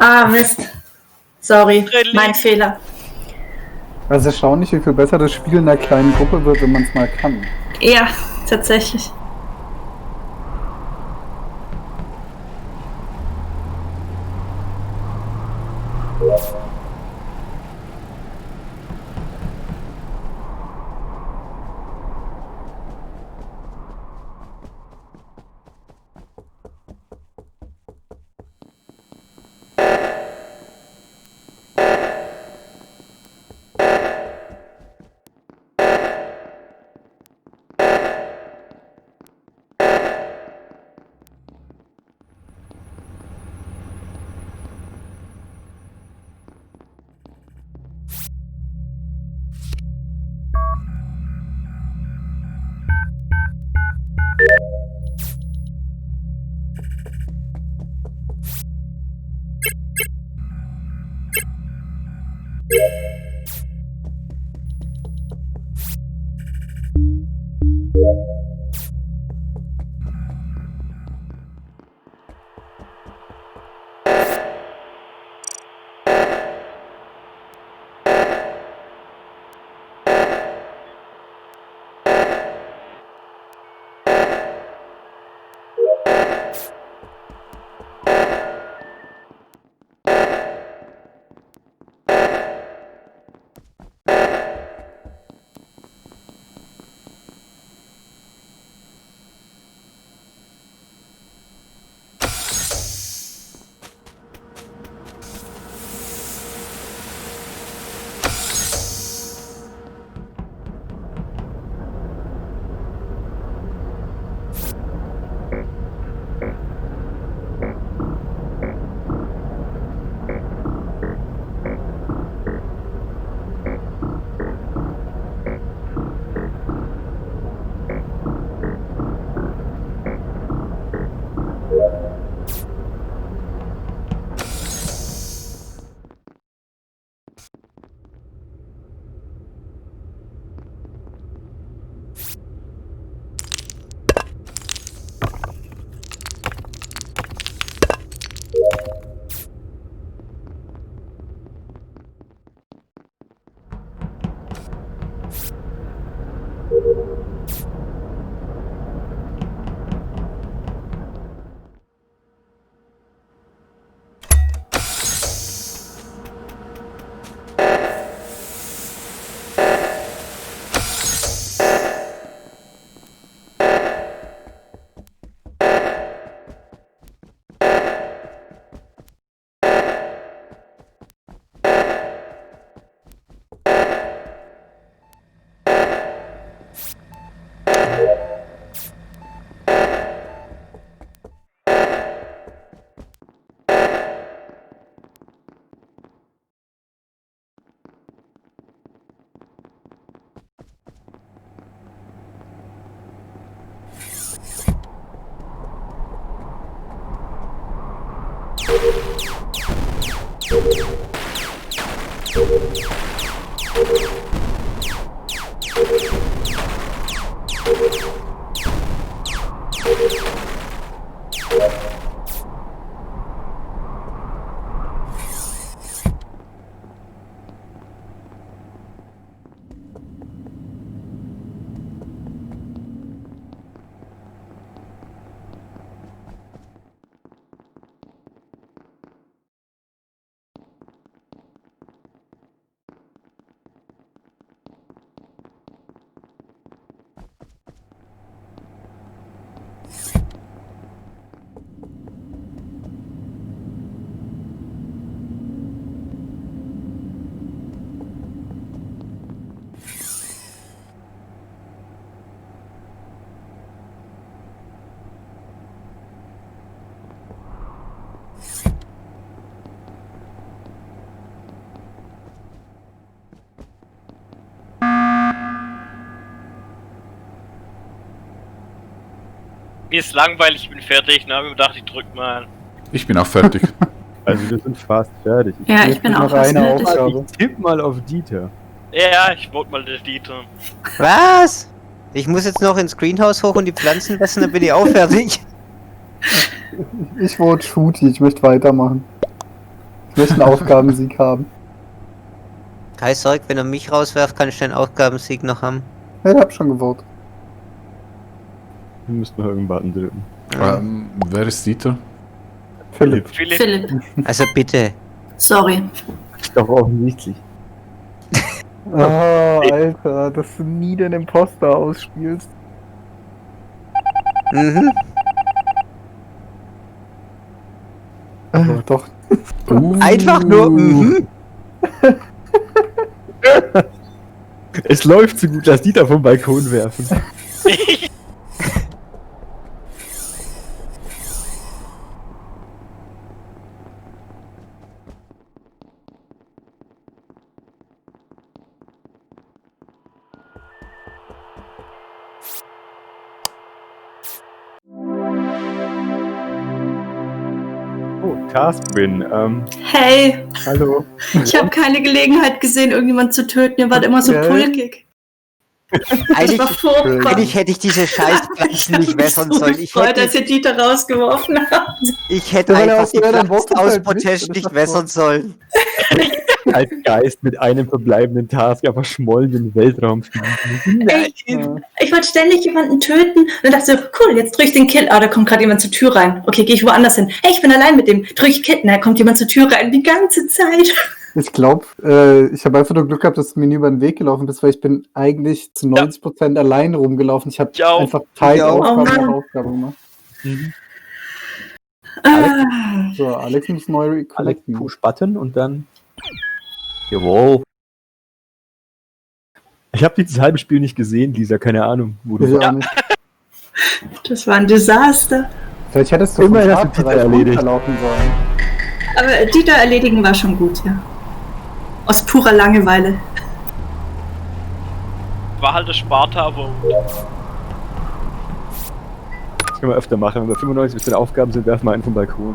Ah, Mist. Sorry, mein Fehler. Es ist erstaunlich, wie viel besser das Spiel in einer kleinen Gruppe wird, wenn man es mal kann. Ja, tatsächlich. Mir ist langweilig, ich bin fertig, ne? Ich dachte, ich drück mal. Ich bin auch fertig. Also wir sind fast fertig. Ja, ich bin auch fast fertig. Aufgabe. Ich tipp mal auf Dieter. Ja, ich wollte mal den Dieter. Was? Ich muss jetzt noch ins Greenhouse hoch und die Pflanzen lassen, dann bin ich auch fertig. Ich vote Shooty, ich möchte weitermachen. möchte einen Aufgabensieg haben. Kai Sorg, wenn er mich rauswerft, kann ich den Aufgabensieg noch haben. Ja, ich hab schon gewotet. Wir müssen noch irgendeinen Button drücken. Wer ist Dieter? Philipp. Philipp. Also bitte. Sorry. Ist doch offensichtlich. Oh, Alter, dass du nie den Imposter ausspielst. Mhm. Aber doch. Einfach nur. Mhm. Es läuft so gut, lass Dieter vom Balkon werfen. Oh, Task-Win. Hey, Hallo. ich habe keine Gelegenheit gesehen, irgendjemand zu töten. Ihr wart immer so Okay. pulkig. Eigentlich, war furchtbar. eigentlich hätte ich diese Scheißpflanzen nicht wässern sollen. Ich Freut, dass hätte, ihr Dieter rausgeworfen habt. ich hätte Ja, weil er einfach auch die wieder dein Pflanzen Wort aus halt Protest wisst, nicht das wässern sollen. Als Geist mit einem verbleibenden Task einfach schmollen in den Weltraum fliegen. Ey, Ja. ich wollte ständig jemanden töten. Und dann dachte ich so, cool, jetzt drücke ich den Kill. Ah, da kommt gerade jemand zur Tür rein. Okay, gehe ich woanders hin. Hey, ich bin allein mit dem. Drücke ich Kill. Na, da kommt jemand zur Tür rein. Die ganze Zeit. Ich glaube, ich habe einfach nur Glück gehabt, dass du mir nie über den Weg gelaufen bist, weil ich bin eigentlich zu 90% allein rumgelaufen. Ich habe Ich auch. einfach Teil Ich auch. Aufgabe Oh Mann. nach Aufgabe gemacht. Ah, So, Alex muss neu Alex, reconnecten. Push-Button und dann... Jawohl. Ich habe dieses halbe Spiel nicht gesehen, Lisa, keine Ahnung, wo du Ich warst. auch nicht. das war ein Desaster. Vielleicht hättest du Immerhin vom hast du Peter Startbereich erledigt. runterlaufen sollen. Aber Dieter erledigen war schon gut, ja. Aus purer Langeweile. War halt das Sparta, aber Das können wir öfter machen. Wenn wir 95% Aufgaben sind, werfen wir einen vom Balkon.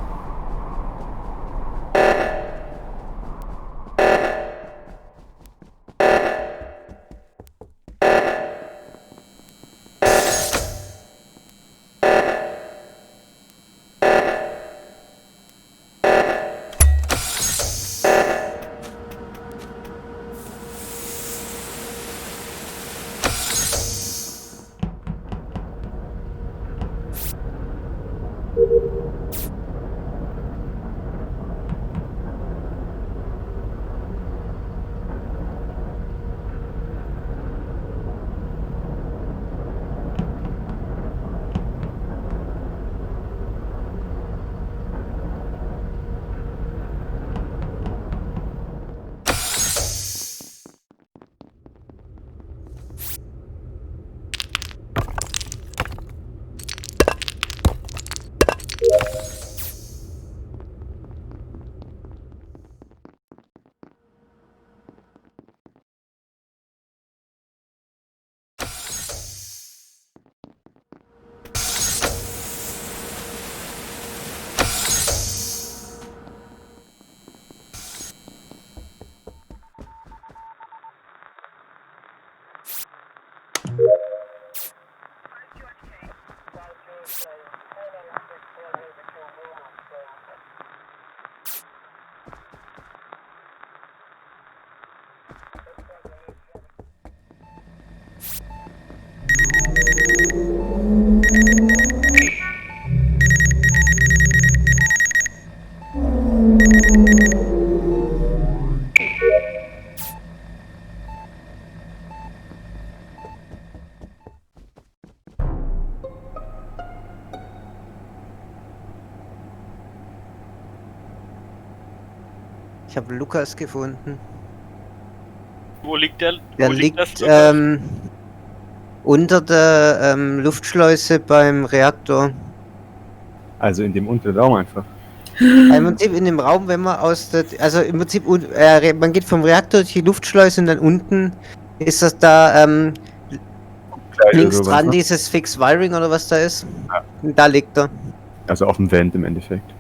Ich habe Lukas gefunden. wo liegt der? Der wo liegt das Lukas? unter der Luftschleuse beim Reaktor. Also in dem unteren Raum einfach. Im Prinzip in dem Raum, wenn man aus der, also im Prinzip, man geht vom Reaktor durch die Luftschleuse und dann unten ist das da links oder was, dran ne? dieses Fix Wiring oder was da ist. Ja. Und da liegt er. Also auf dem Vent im Endeffekt.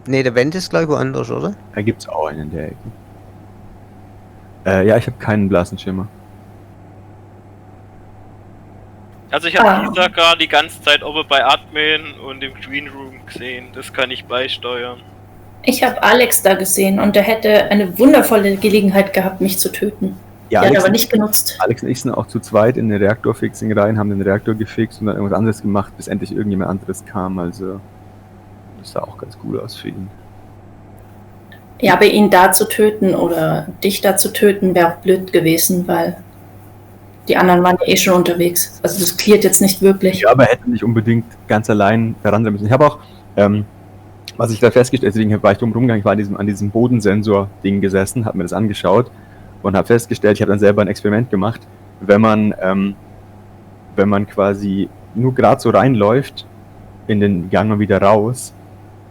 Ne, der Vent ist gleich woanders, oder? Da gibt's auch einen in der Ecke. Ja, ich habe keinen blassen Schimmer. Also ich habe Ah. Lisa gerade die ganze Zeit oben bei Admin und im Green Room gesehen. Das kann ich beisteuern. Ich habe Alex da gesehen und der hätte eine wundervolle Gelegenheit gehabt, mich zu töten. Ja, Die hat er Alex, aber nicht genutzt. Alex und ich sind auch zu zweit in den Reaktorfixing rein, haben den Reaktor gefixt und dann irgendwas anderes gemacht, bis endlich irgendjemand anderes kam. Also, das sah auch ganz cool aus für ihn. Ja, aber ihn da zu töten oder dich da zu töten, wäre auch blöd gewesen, weil die anderen waren ja eh schon unterwegs. Also das klärt jetzt nicht wirklich. Ja, aber er hätte nicht unbedingt ganz allein daran sein müssen. Ich habe auch, was ich da festgestellt, deswegen war ich drum rumgegangen, ich war an diesem Bodensensor-Ding gesessen, habe mir das angeschaut und habe festgestellt, ich habe dann selber ein Experiment gemacht, wenn man quasi nur gerade so reinläuft in den Gang und wieder raus,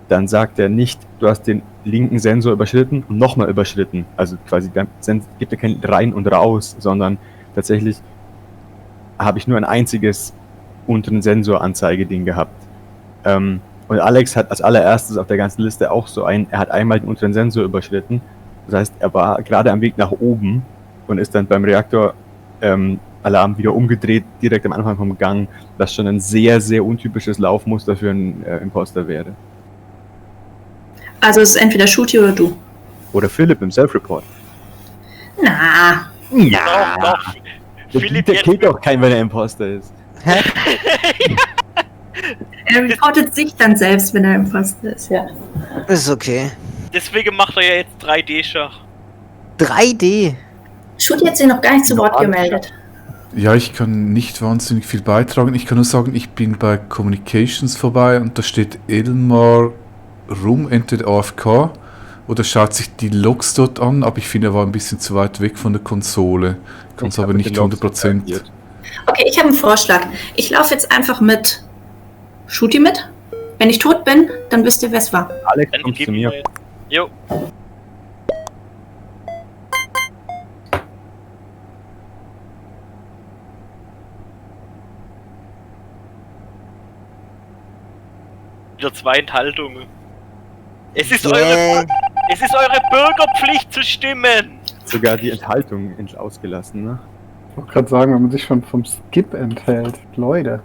dann sagt er nicht, du hast den linken Sensor überschritten und nochmal überschritten. Also quasi gibt er kein rein und raus, sondern tatsächlich habe ich nur ein einziges unteren Sensoranzeigeding gehabt. Und Alex hat als allererstes auf der ganzen Liste auch er hat einmal den unteren Sensor überschritten. Das heißt, er war gerade am Weg nach oben und ist dann beim Reaktor-Alarm wieder umgedreht, direkt am Anfang vom Gang, was schon ein sehr, sehr untypisches Laufmuster für einen Imposter wäre. Also es ist entweder Shooty oder du. Oder Philipp im Self-Report. Na, Doch, doch. Der Philipp Dieter jetzt killt mit- doch keinen, wenn er Imposter ist. er reportet sich dann selbst, wenn er Imposter ist, ja. Ist okay. Deswegen macht er ja jetzt 3D-Schach. 3D. Shooty hat sich noch gar nicht zu Wort gemeldet. Ja, ich kann nicht wahnsinnig viel beitragen. Ich kann nur sagen, ich bin bei Communications vorbei und da steht Elmar rum, entweder AFK oder schaut sich die Logs dort an, aber ich finde, er war ein bisschen zu weit weg von der Konsole. Kann es Ich hab aber mit nicht den Logs 100%. interagiert. Okay, ich habe einen Vorschlag. Ich laufe jetzt einfach mit Shooty mit. Wenn ich tot bin, dann wisst ihr, wer es war. Alex, Dann kommst gib zu mir. mir. Jo. Wieder 2 Enthaltungen. Es ist Yeah. es ist eure Bürgerpflicht zu stimmen. Sogar die Enthaltung ausgelassen, ne? Ich wollte gerade sagen, wenn man sich schon vom Skip enthält. Leute.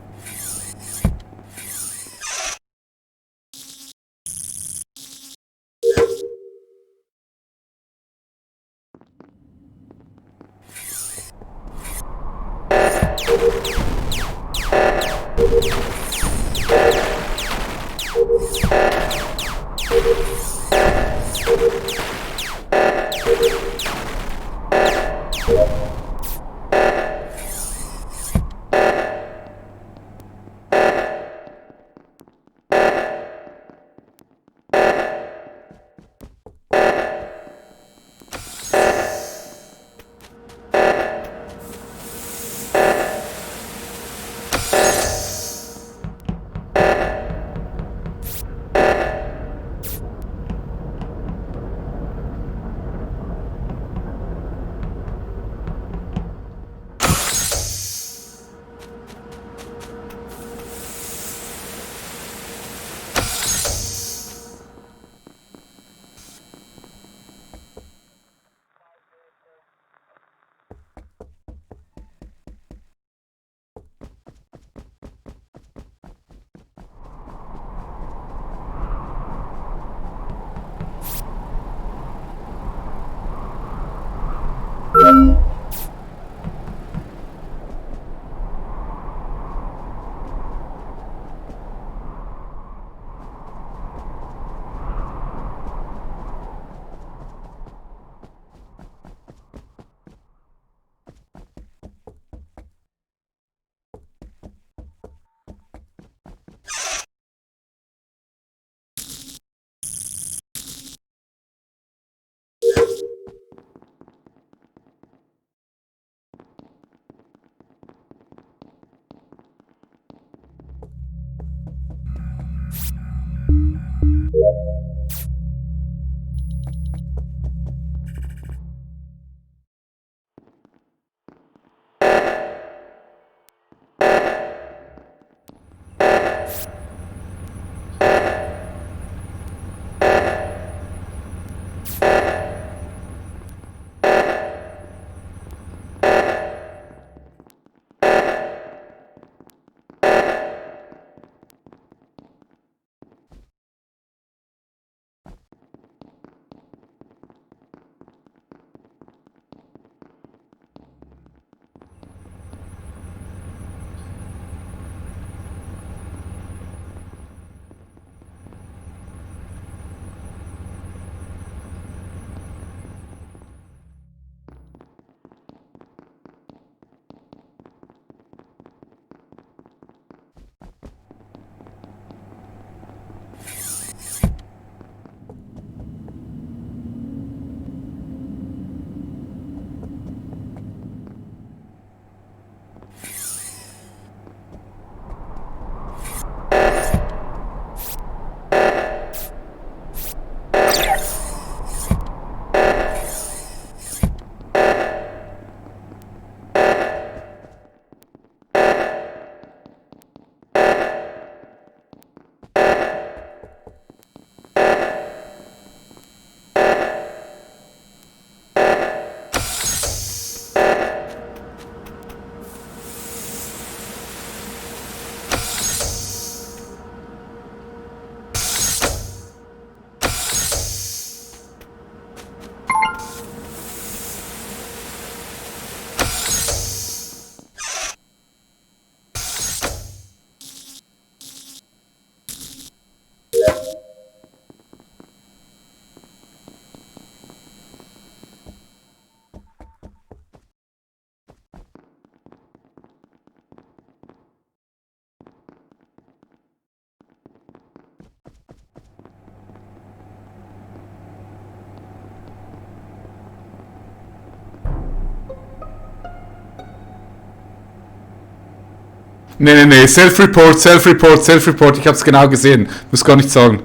Nee, Self-Report, ich hab's genau gesehen. Muss gar nicht sagen.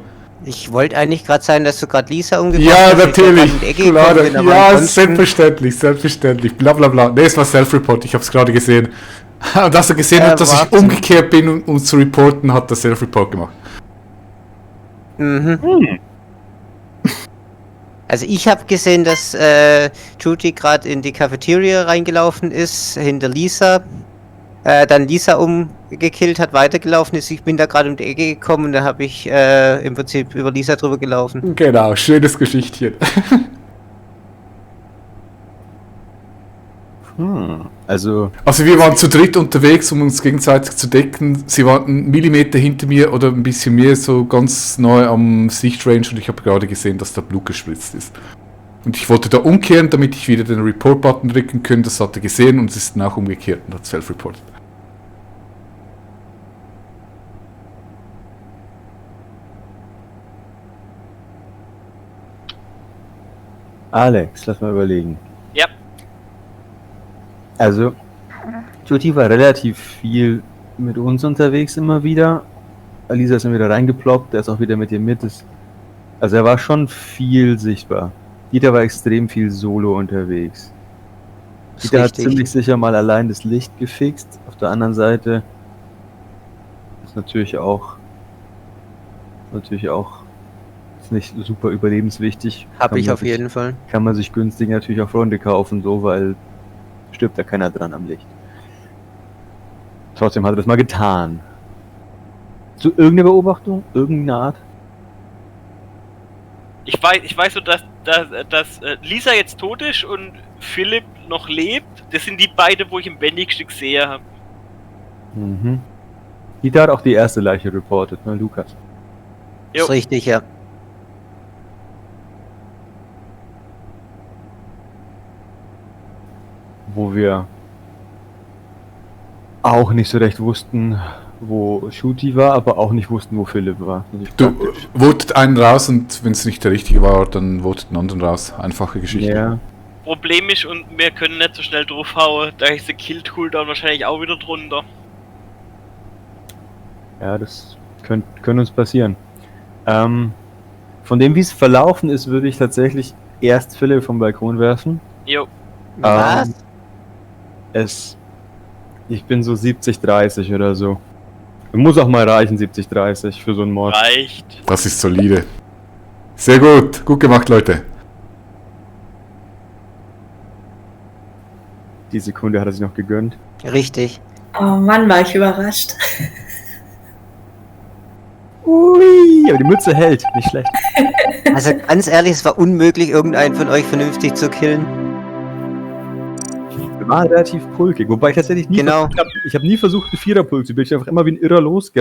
Ich wollte eigentlich gerade sagen, dass du gerade Lisa umgebracht Ja, hast. natürlich. Ich grad in die Ecke Klar, gekommen bin, aber ja, ansonsten- selbstverständlich. Bla bla bla. Nee, es war Self-Report, ich hab's gerade gesehen. Und als er gesehen hat, dass ich warte. umgekehrt bin, um zu reporten, hat er Self-Report gemacht. Mhm. Also ich habe gesehen, dass Judy gerade in die Cafeteria reingelaufen ist, hinter Lisa. Dann Lisa umgekillt hat, weitergelaufen ist. Ich bin da gerade um die Ecke gekommen und da habe ich im Prinzip über Lisa drüber gelaufen. Genau, schönes Geschichtchen. Also, Also wir waren zu dritt unterwegs, um uns gegenseitig zu decken. Sie waren einen Millimeter hinter mir oder ein bisschen mehr, so ganz neu am Sichtrange und ich habe gerade gesehen, dass da Blut gespritzt ist. Und ich wollte da umkehren, damit ich wieder den Report-Button drücken kann. Das hat er gesehen und es ist dann auch umgekehrt und hat self-reported. Alex, lass mal überlegen. Ja. Also, Judy war relativ viel mit uns unterwegs immer wieder. Alisa ist dann wieder reingeploppt, er ist auch wieder mit ihr mit. Also er war schon viel sichtbar. Dieter war extrem viel solo unterwegs. Ist Dieter hat richtig. ziemlich sicher mal allein das Licht gefixt. Auf der anderen Seite ist natürlich auch ist nicht super überlebenswichtig. Habe Kann ich man auf sich- jeden Fall. Kann man sich günstig natürlich auch Freunde kaufen, so, weil stirbt da keiner dran am Licht. Trotzdem hat er das mal getan. Zu irgendeiner Beobachtung? Irgendeine Art? Ich weiß so, dass Lisa jetzt tot ist und Philipp noch lebt. Das sind die beiden, wo ich im wenigsten gesehen habe. Mhm. Dieter hat auch die erste Leiche reportet, ne, Lukas? Jo. Ist richtig, ja. Wo wir auch nicht so recht wussten, wo Shooty war, aber auch nicht wussten, wo Philipp war. Das ist Du praktisch. votet einen raus und wenn es nicht der richtige war, dann votet einen anderen raus. Einfache Geschichte. Ja. Problem ist, und wir können nicht so schnell draufhauen, da ist der Kill-Cooldown wahrscheinlich auch wieder drunter. Ja, das könnte uns passieren. Von dem, wie es verlaufen ist, würde ich tatsächlich erst Philipp vom Balkon werfen. Jo. Was? Ich bin so 70-30 oder so. Muss auch mal reichen, 70-30 für so einen Mord. Reicht. Das ist solide. Sehr gut. Gut gemacht, Leute. Die Sekunde hat er sich noch gegönnt. Richtig. Oh Mann, war ich überrascht. Ui, aber die Mütze hält, nicht schlecht. Also ganz ehrlich, es war unmöglich, irgendeinen von euch vernünftig zu killen. Wir waren relativ pulkig, wobei ich tatsächlich nie Genau. ich habe nie versucht, einen Viererpulk zu bilden. Ich bin einfach immer wie ein Irrer losgerannt.